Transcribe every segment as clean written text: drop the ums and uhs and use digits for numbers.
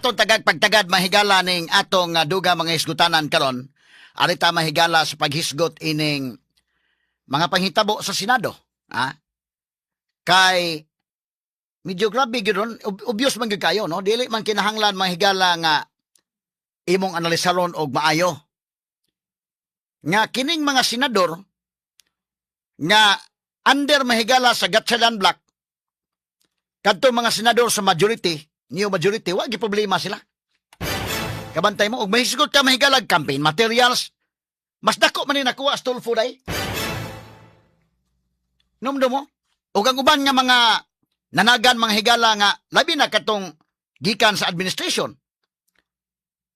Atong tagag pagtagad, mahigala, ning atong duga mga hisgutanan karon. Arita, mahigala, sa paghisgot ining mga panghitabo sa Senado. Ha? Kay medyo grabe gyud ron, obvious man gyud kayo, no? Dili man kinahanglan, mahigala, nga imong analisaron og maayo. Nga kining mga senador nga under, mahigala, sa Gatchalian Bloc, kadto mga senador sa majority, new majority, wa gi problema sila. Kabantay mo, og mahisgot ka, mahigala, campaign materials, mas dako man ni nakuha sa Tulfo day. Numdo mo? Og ang uban nga mga nanagan, mga higala, nga labi na katong gikan sa administration.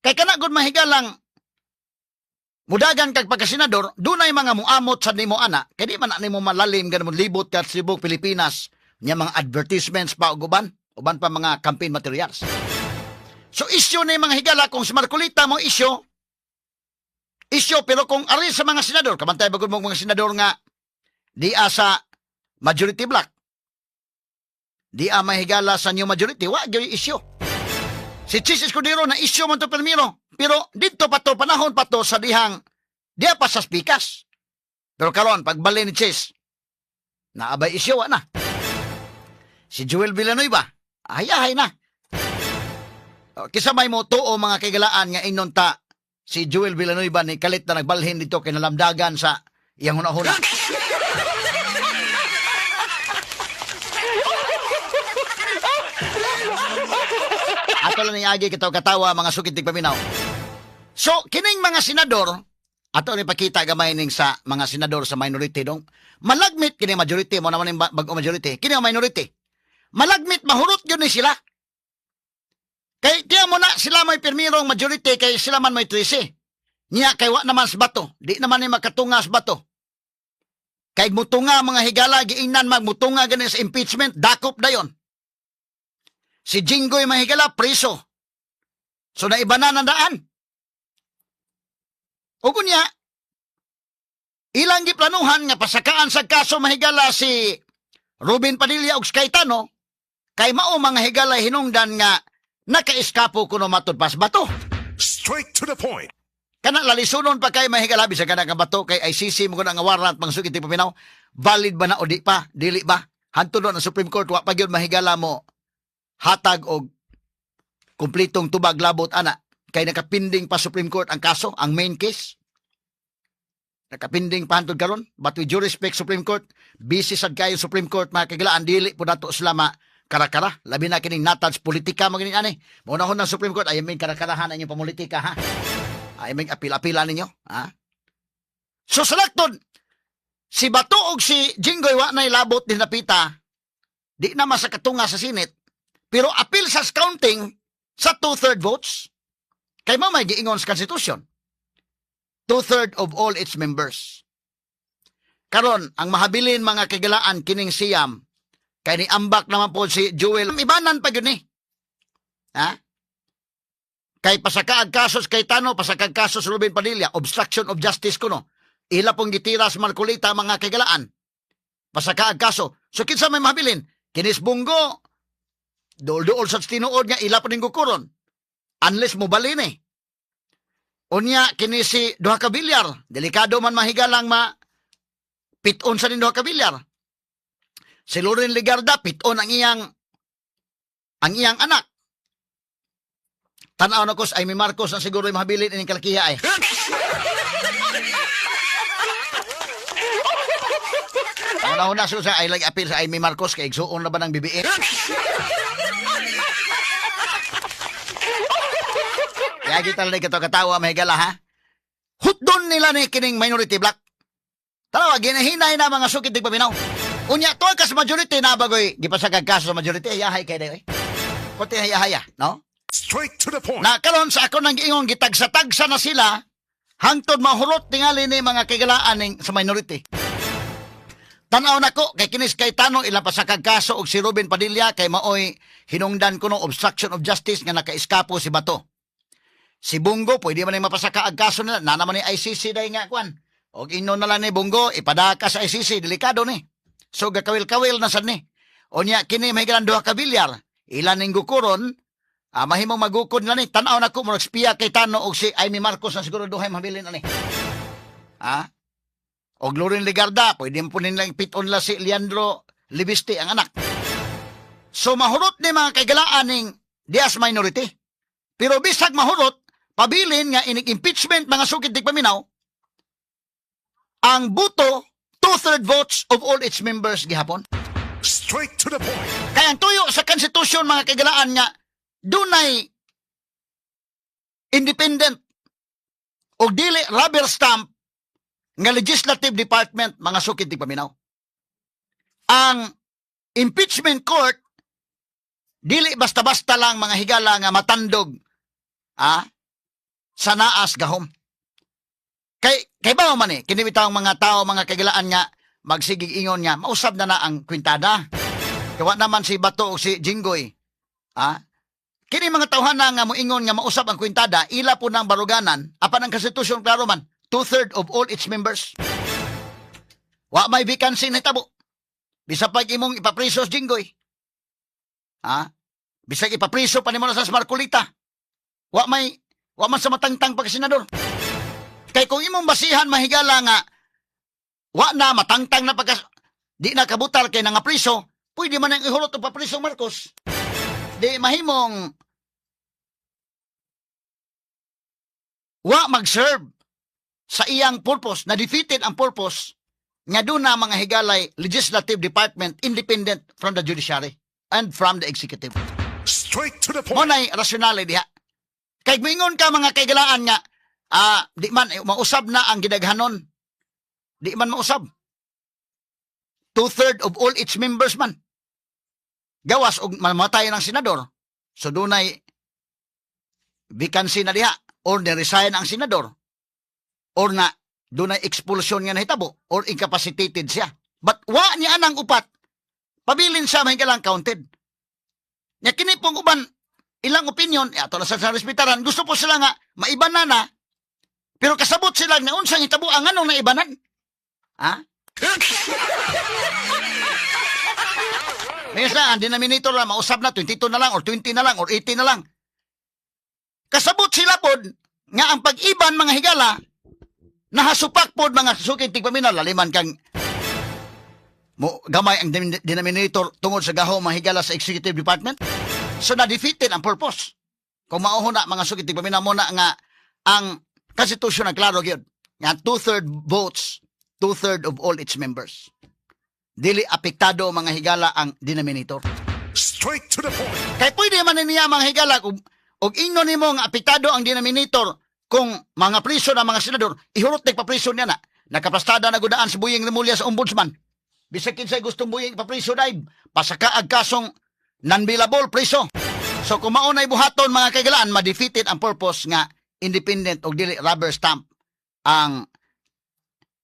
Kay kana gud, mahigalang, mudagan kag pagkasenador, dunay mga muamot sa nimo ana, kay di man na nimo malalim ganun mo libot ka sa tibok Pilipinas nya mga advertisements pa ug uban, uban pa mga campaign materials. So issue ni, mga higala, kung si Marcoleta mo issue, issue, pero kung ari sa mga senador, kabantay bagod mo mga senador nga di sa majority bloc, di mahigala, sa new majority, wa gyud issue. Si Chiz Escudero na issue man to permiro, pero dito pa to, panahon pa to sa dihang diya pa sa spikas. Pero karon pagbali ni Chiz, naabay issue? Wa na. Si Joel Villanueva, ayahay na. O, kisa may mo tuo, mga kaigalaan, nga inon ta si Joel Villanueva ni kalit na nagbalhin dito kay nalamdagan sa iyang hunahuna. Ato lang ni agi kitaw katawa, mga sukit tigpaminaw. So, kining mga senador, ato ni pakita gamay ning sa mga senador sa minority dong. Malagmit kini majority mo naman yung bag-o majority. Kini ang minority. Malagmit mahurot gyud ni sila. Kay tiya mo na sila may pirmirong majority kay sila man may 13. Niya kay wa naman sa Bato. Di naman ni makatunga sa Bato. Kay mutunga, mga higala, giingnan magmutunga gani sa impeachment, dakop dayon. Si Jinggoy, mahigala, preso. So naiba na ng daan. O kunya, ilang giplanuhan nga pasakaan sa kaso, mahigala, si Robin Padilla ug si Cayetano kay mao, mga higala, hinungdan nga nakaiskapo kuno matud pas Bato. Straight to the point. Kana lalisunon pa kay, mahigala, bisan kana nga Bato kay ICC mo nga warrant pang sukit paminaw, valid ba na o di pa, dili ba? Hantod ang Supreme Court wa pa gyud, mahigala, mo hatag og kumplitong tubag labot ana kay nakapinding pa Supreme Court ang kaso, ang main case. Nakapinding pa hantod karon, but with due respect, Supreme Court, busy sad kayo Supreme Court, mga kagilaan, dili po nato sila ma karakara, labi na kining natad sa politika mo gini ani. Mo na ng Supreme Court ay may karakarahan ang inyong pamulitika, ha. Ay may apil-apila ninyo, ha. So sa laktod, si Bato og si Jinggoy wa nay labot ni napita, di na masakatunga sa Senate, pero apil sa counting sa two-third votes, kay mo may giingon sa Constitution. Two-third of all its members. Karon, ang mahabilin, mga kagilaan, kining siyam, kay ni ambak naman po si Joel, ibanan pa yun eh. Ha? Kay pasakaag kasos Cayetano, pasakaag kasos Robin Padilla, obstruction of justice kuno. Ila pong gitira sa Marcoleta, mga kagalaan. Pasakaag kaso. So kinsa may mahabilin? Kinis Bunggo, duol-duol sa tinuod nga ila pa ning gukuron. Unless mo balin eh. Unya, kini si duha ka Villar. Delikado man, mahigalang, ma piton sa ning duha ka Villar. Si Loren Legarda, piton ang iyang anak. Tanaw na ko sa Imee Marcos na siguro yung mahabilin ining kalakiha ay. Una-una siguro sa ay like appeal sa Imee Marcos kay igsuon na ba ng BBM? Kaya kita lang kato katawa, mahigala, ha. Hutdon nila ni kining minority bloc. Tanawa, ginahinay na mga sukit di paminaw. Unya, tuwa ka sa majority na bagoy, gipasagag kaso sa majority, ayahay kay dayoy. Kunti hayahaya, no? Straight to the point. Na karon sa ako nang giingon, gitagsa-tagsa na sila hangtod mahurot tingali ni mga kigalaan ning sa minority. Tanaw nako kay kinis Cayetano ilang pasakag kaso og si Robin Padilla kay maoy hinungdan kuno obstruction of justice nga nakaiskapo si Bato. Si Bunggo pwede man ni mapasaka ang kaso nila na naman ni ICC day nga kwan. Og ingon na lang ni Bunggo ipadaka sa ICC, delikado ni. So gakawil-kawil na sad ni. Unya kini may duha ka Villar, ilan ning gukuron. Ah, mahimong magukod na ni. Tanaw na ko, murag si Pia Cayetano og si Imee Marcos na siguro duhay mabilin ani. Ah? Og Loren Legarda, pwede mo po nilang piton la si Leandro Leviste, ang anak. So mahurot ni mga kaigalaan ning dias minority. Pero bisag mahurot, pabilin nga inig impeachment, mga sukid tigpaminaw, ang buto, two-third votes of all its members gihapon. Straight to the point. Kaya ang tuyo sa konstitusyon, mga kaigalaan, nga dunay independent o dili rubber stamp nga legislative department, mga sukid tigpaminaw. Ang impeachment court dili basta-basta lang, mga higala, nga matandog sa naas gahom. Kay ba man eh, kini bitawng mga tao, mga kagilaan, nga magsigig ingon nga mausab na na ang kwintada. Kawa naman si Bato o si Jinggoy. Ah? Kini mga tawhana nga moingon nga mausab ang kwintada, ila po ng baruganan, apan ang konstitusyon klaro man, two-third of all its members. Wa may vacancy na hitabo. Bisag pag imong ipapriso si Jinggoy. Ha? Bisag ipapriso pa nimo na sa Marcoleta. Wa man sa matangtang pagka senador. Kay kung imong basihan, mahigala, nga wa na matangtang na pagka di na kabutal kay nga priso, pwede man ang ihulot og papriso Marcos. Di mahimong wa mag-serve sa iyang purpose, na defeated ang purpose nga doon na, mga higalay, legislative department independent from the judiciary and from the executive. Straight to the Mo point. Nay rasyonale diha. Kay moingon ka, mga kaigalaan, nga di man eh, mausab na ang gidaghanon. Di man mausab. Two-third of all its members man. Gawas og mamatay ng senador. So dunay vacancy na diha or ni-resign ang senador or na dunay expulsion nga nahitabo or incapacitated siya. But wa niya anang upat. Pabilin siya, may lang counted. Nya kini pong uban ilang opinion, eh, ato na sa respetaran, gusto po sila nga maiban na na, pero kasabot sila nga unsang hitabo ang anong naibanan. Ha? Minsan, ang denominator lang, mausab na, 22 na lang, or 20 na lang, or 80 na lang. Kasabot sila pod, nga ang pag-iban, mga higala, nahasupak pod, mga suking tigpaminaw, laliman kang mo gamay ang denominator tungod sa gahom, mga higala, sa executive department. So na-defeated ang purpose. Kung mauho na, mga sukit tigpaminaw, mo na nga ang konstitusyon ang klaro gyud nga two-third votes, two-third of all its members. Dili apektado, mga higala, ang denominator. Straight to the point. Kay pwede man niya, mga higala, kung og ingnon nimo nga apektado ang denominator kung mga priso na mga senador, ihurot na papriso niya na. Nakapastada na gudaan si Buying Remulla sa ombudsman. Bisag kinsay gustong Buying ipapriso dayb, pasaka ag kasong non-bailable priso. So kung mao na'y buhaton, mga kaigalaan, ma-defeated ang purpose nga independent og dili rubber stamp ang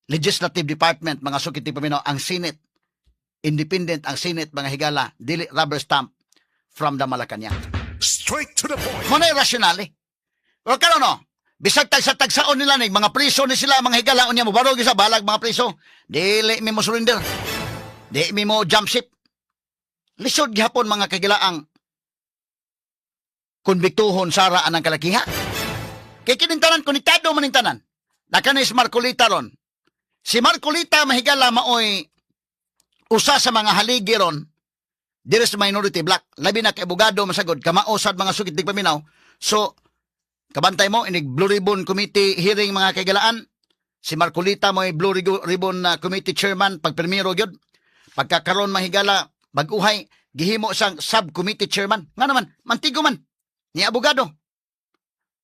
legislative department, mga sukit paminaw, ang Senate. Independent ang Senate, mga higala, dili rubber stamp from the Malacanang. Straight to the point. Mo na rasyonal eh. Pero karon no, bisag tagsa-tagsaon nila ni mga priso ni sila, mga higala, unya mo barog sa balag mga priso, dili mi mo surrender. Di mi mo jump ship. Lisod gihapon, mga kagilaang, konbiktuhon sara anang kalakiha. Kay kining tanan konektado man ning tanan. Nakanis Marcoleta ron. Si Marcoleta, mahigala, maoy usa sa mga haligi ron diri sa minority bloc. Labi na kay abogado masagod, kamao sad, mga sukit paminaw. So kabantay mo inig Blue Ribbon Committee hearing, mga kaigalaan. Si Marcoleta mo'y Blue Ribbon Committee chairman pagpirmiro gyud. Pagkakaron, mahigala, bag-uhay gihimo siyang subcommittee chairman. Nga naman, mantigo man ni abogado.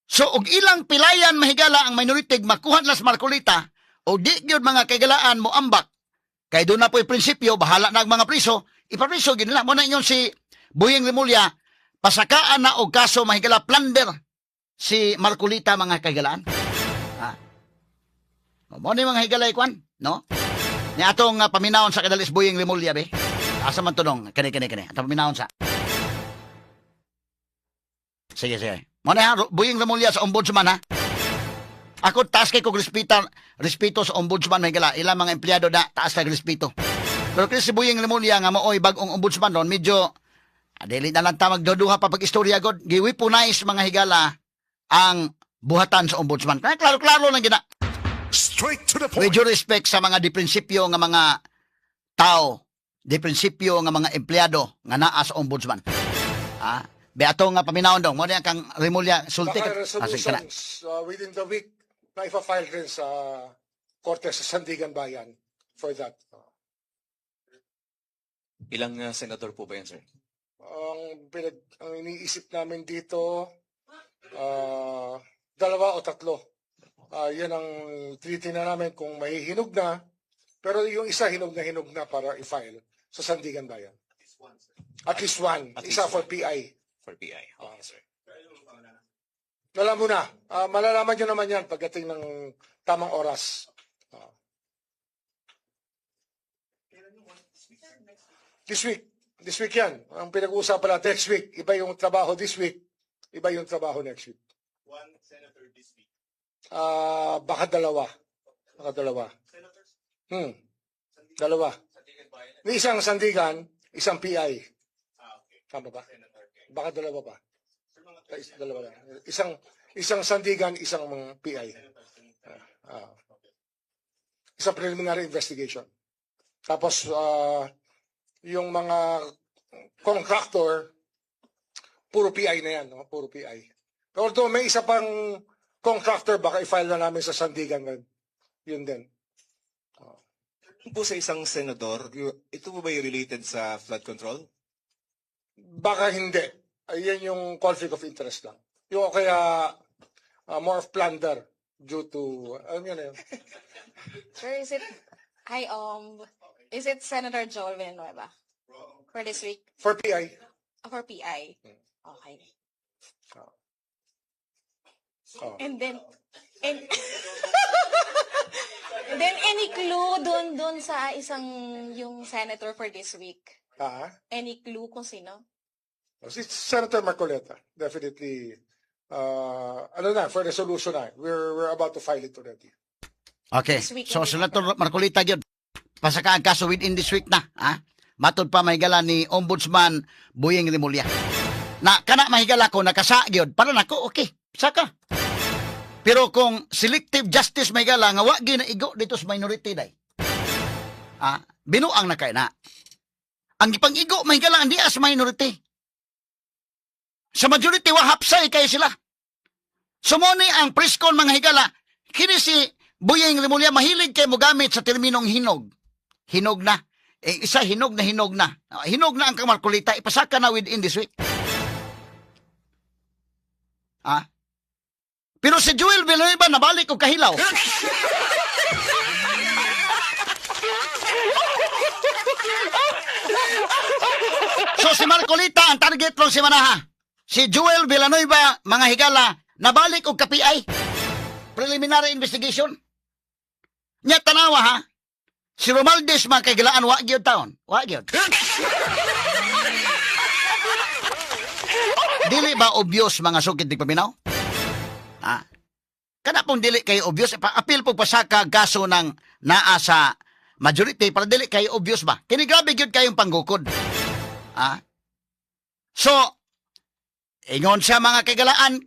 So og ilang pilayan, mahigala, ang minority makuha nila sa Marcoleta o di gyud, mga kaigalaan, mo ambak. Kay doon na po'y prinsipyo, bahala na ang mga priso, ipapriso gyud nila. Mo na ingon si Buying Remulla, pasakaan na og kaso, mahigala, plunder si Marcoleta, mga kaigalaan. Ha? Mo ni mga higalay kwan, no? Ni atong paminawon sa kadalis Buying Remulla be. Asa man tunong? Kani kani kani. Atong paminawon sa. Sige, sige. Mo na ha, Buying Remulla sa ombudsman ha. Ako taas kay kog respeto sa ombudsman, may gala. Ilang mga empleyado na taas kay respeto. Pero kasi si Buying Remulla nga maoy bag-ong ombudsman ron, medyo Dili na lang ta magduduha pa pag-istorya god. Gi-weaponize, mga higala, ang buhatan sa ombudsman. Kaya klaro-klaro lang gina. Straight to the With point. due respect sa mga di prinsipyo nga mga tao, di prinsipyo nga mga empleyado nga naa sa ombudsman. Ah, be ato nga paminawon dong, mo niya kang Remulla sulti Baka ka. Ah, sige, kana. resolutions within the week na ipa-file rin sa Korte sa Sandiganbayan for that. Ilang senador po ba yan, sir? Ang iniisip namin dito, dalawa o tatlo. Yan ang tinitingnan namin kung mahihinog na. Pero yung isa, hinog na para i-file sa Sandiganbayan. At least one. At least Isa for one. PI. For PI. Okay, sir. Alam mo na. Malalaman nyo naman yan pagdating ng tamang oras. This week. This week yan. Ang pinag-uusapan natin next week. Iba yung trabaho this week. Iba yung trabaho next week. One senator this week. Baka dalawa. Baka dalawa. Senators? Dalawa. Sandigan Bayan? May isang Sandigan, isang PI. Ah, okay. Tama ba? Senator Ken. Baka dalawa pa. Sir, mga Dalawa lang. Isang Sandigan, isang mga PI. Senators. Isang preliminary investigation. Tapos, yung mga contractor, puro PI na yan, no? Puro PI. Although may isa pang contractor, baka i-file na namin sa Sandigan rin. Yun din. Po sa isang senador, ito po ba yung related sa flood control? Baka hindi. Ayan yung conflict of interest lang. Yung o kaya more of plunder due to, ano yun na yun? Sir, is it Senator Joel Villanueva? For this week? For PI. Ah, for PI? Okay. Oh. And then any clue dun sa isang yung senator for this week? Ah? Any clue kung sino? It's Senator Marcoleta, definitely. Ano na, for resolution na. We're about to file it already. Okay. This week So lang din. Senator Marcoleta gyud. Pasaka ang kaso within this week na, ha? Matod pa, mahigala, ni Ombudsman Boying Remulla. Na kana, mahigala, ko nakasa gyud para nako, okay. Saka. Pero kung selective justice, mahigala, nga wa gyud na igo dito sa minority day. Ah, binuang na kay na. Ang gipang-igo, mahigala, ang dias minority. Sa majority wa hapsay kay sila. So mo ni ang presscon, mga higala, kini si Boying Remulla mahilig kay mogamit sa terminong hinog. Hinog na. Eh, isa hinog na hinog na. Ah, hinog na ang kang Marcoleta, ipasaka na within this week. Ah? Pero si Joel Villanueva nabalik og kahilaw. So si Marcoleta ang target rong semanaha. Si Joel Villanueva, mga higala, nabalik og ka-PI. Preliminary investigation. Nya tanawa ha. Si Romualdez, mga kahigalaan, wa gyud taon. Wa gyud. Dili ba obvious, mga sukit di paminaw? Ha? Kana pong dili kay obvious, pa apil po pasaka kaso ng naa sa majority para dili kay obvious ba? Kini grabe gyud kayong panggukod. Ha? So, ingon siya, mga kagalaan,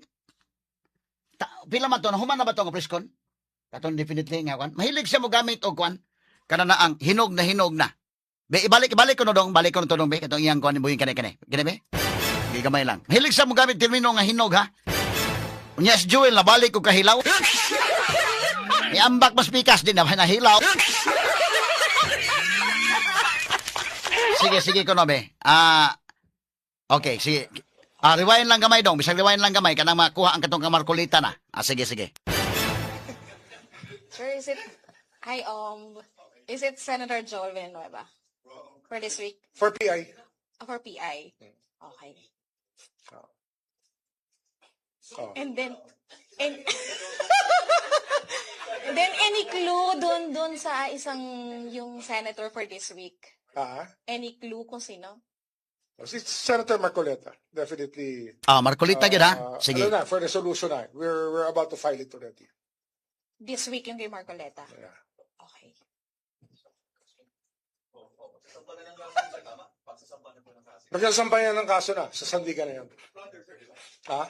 ta, pila man to, nahuman na ba to nga presscon? Katong definitely nga kwan. Mahilig siya mo gamit og kwan. Kana na ang hinog na hinog na. Be, ibalik ibalik ko no dong, balik ko no to dong be katong iyang kwan ni Boying kani kani. Kani be? Gigamay lang. Mahilig siya mo gamit termino nga hinog ha. Unya si Joel nabalik og kahilaw. Iambak mas pikas din na nahilaw. Sige, sige ko no be. Ah, okay, sige. Ah, rewind lang gamay dong. Bisag rewind lang gamay kanang makuha ang katong kamarkulita na. Ah, sige, sige. Sir, is it Senator Joel Villanueva? For this week? For PI. Ah, for PI? Okay. Oh. And then any clue dun sa isang yung senator for this week? Ah? Any clue kung sino? It's Senator Marcoleta, definitely. Ah, Marcoleta gyud ha. Sige. Ano na, for resolution na. We're about to file it already. This week yung kay Marcoleta. Yeah. Okay. Pagsasampa na ng kaso, sir, tama? Pagsasampa na po ng kaso. Nagsasampay na ng kaso na sa Sandigan na yun. Ha?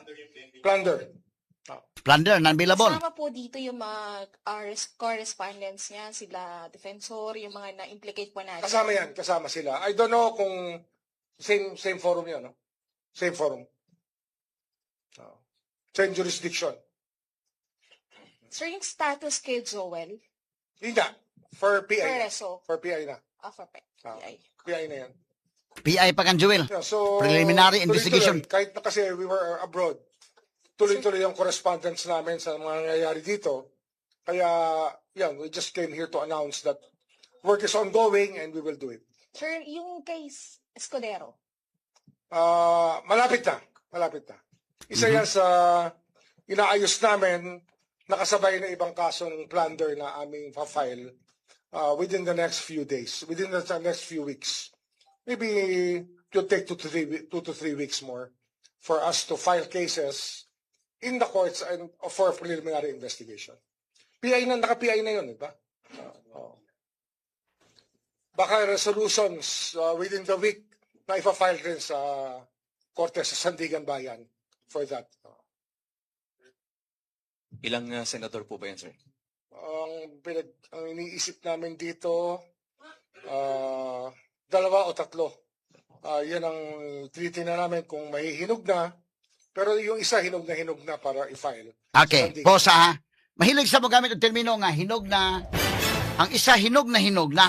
Plunder. Plunder, non-bailable. Kasama po dito yung mga correspondents niya, sila Defensor, yung mga na-implicate po natin. Kasama yan, kasama sila. I don't know kung same same forum yun, no? Same forum. Oo. Same jurisdiction. Sir, yung status kay Joel, Yun nga, for PI. for reso, For PI na. for Ah. PI. PI na yan. PI pa kang Joel. Yeah, so, Preliminary tuloy-tuloy. investigation. Kahit na kasi we were abroad, tuloy-tuloy yung correspondence namin sa mga nangyayari dito. Kaya, yan, we just came here to announce that work is ongoing and we will do it. Sir, yung kay Escudero, Ah, malapit na. Malapit na. Isa yan sa inaayos namin, nakasabay na ibang kaso ng plunder na aming fa-file within the next few days, within the next few weeks. Maybe it will take 2 to 3 weeks more for us to file cases in the courts and for preliminary investigation. PI na, naka-PI na yun, di ba? Oo. Baka resolutions within the week na ipa-file rin sa korte sa Sandiganbayan for that. Ilang senador po ba yan, sir? Ang iniisip namin dito, dalawa o tatlo. Yan ang tinitingnan namin kung mahihinog na. Pero yung isa, hinog na hinog na para i-file. Okay, Sandigan. posa ha. Mahilig sa mogamit og termino nga hinog na. Ang isa, hinog na hinog na.